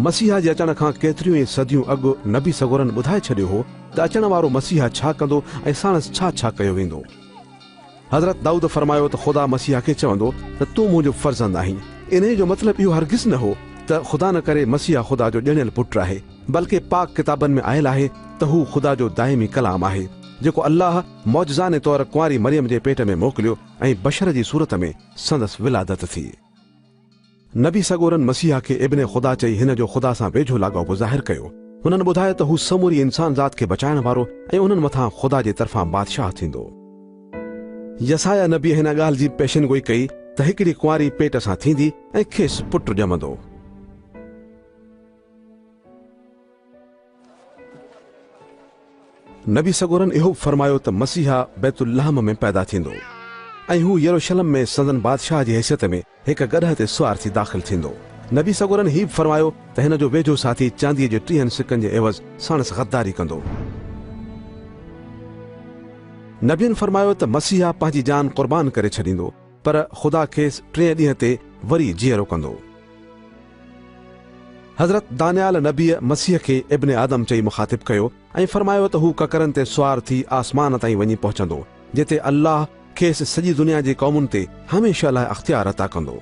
مسيحا جي اچڻ کان ڪيتريون ئي صديون اڳ نبي سڳورن ٻڌائي ڇڏيو هو ته اچڻ وارو مسيحا ڇا ڪندو ۽ ساڻس ڇا ڇا ڪيو ويندو. حضرت دائود فرمايو ته خدا مسيحا کي چوندو ته تون منهنجو فرزند آهين. انهيء جو مطلب اهو هرگز نه هو ته خدا نه ڪري مسيحا خدا جو ڄڻيل پٽ آهي، بلڪه پاڪ ڪتابن ۾ آيل آهي ته هو خدا جو دائمي ڪلام آهي، جيڪو الله معجزاني طور ڪنواري مريم جي پيٽ ۾ موڪليو ۽ بشر جي صورت ۾ سندس ولادت ٿي. نبي سڳورن مسيحا کي ابن خدا چئي هن جو خدا سان ويجهو لاڳاپو ظاهر ڪيو. هنن ٻڌايو ته هو سموري انسان ذات کي بچائڻ وارو ۽ انهن مٿان خدا جي طرفان بادشاهه ٿيندو. يسعيا نبيء هن ڳالهه جي پيشنگوئي ڪئي ته هڪڙي ڪنواري پيٽ سان ٿيندي ۽ کيس پٽ ڄمندو. نبي سڳورن اهو به فرمايو ته مسيحا بيت اللحم ۾ پيدا ٿيندو ۽ هو يروشلم ۾ سندن بادشاهه جي حيثيت ۾ هڪ گڏهه تي سوار ٿي داخل ٿيندو. نبي سڳورن هي به فرمايو ته هن جو ويجهو ساٿي چانديء جي ٽيهن سڪن جي عيوض ساڻس غداري ڪندو. نبين فرمايو ته مسيحا پنهنجي جان قربان ڪري ڇڏيندو، پر خدا کيس ٽئين ڏينهن تي وري جيئرو ڪندو. حضرت دانيال نبيء مسيح کي ابن آدم چئي مخاطب ڪيو ۽ فرمايو ته هو ڪڪرن تي سوار ٿي آسمان تائين وڃي پهچندو، جتي الله کيس سڄي دنيا جي قومن تي هميشه لاء اختيار عطا ڪندو.